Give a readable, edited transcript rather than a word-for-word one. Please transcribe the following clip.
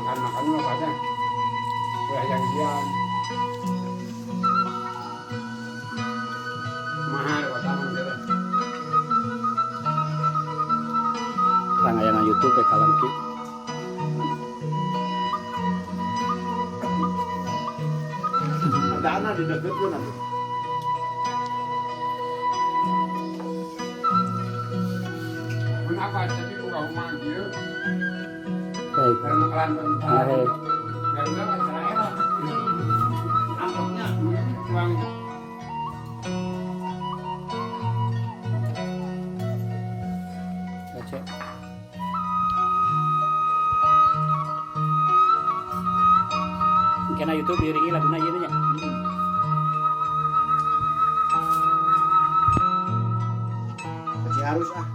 Makan-makan mah pada. Ulah yang siang. Mahal kota mah gitu. Rangayana YouTube we kalem ki. Dana di deket nanti. Mun apa tapi buka rumah gitu. Hei. Karena makanan Hei. Garuda kan Israel. Amplopnya. Uang. Baca. Mungkin YouTube diiringi laguna ieu nya. Kasih harus ah.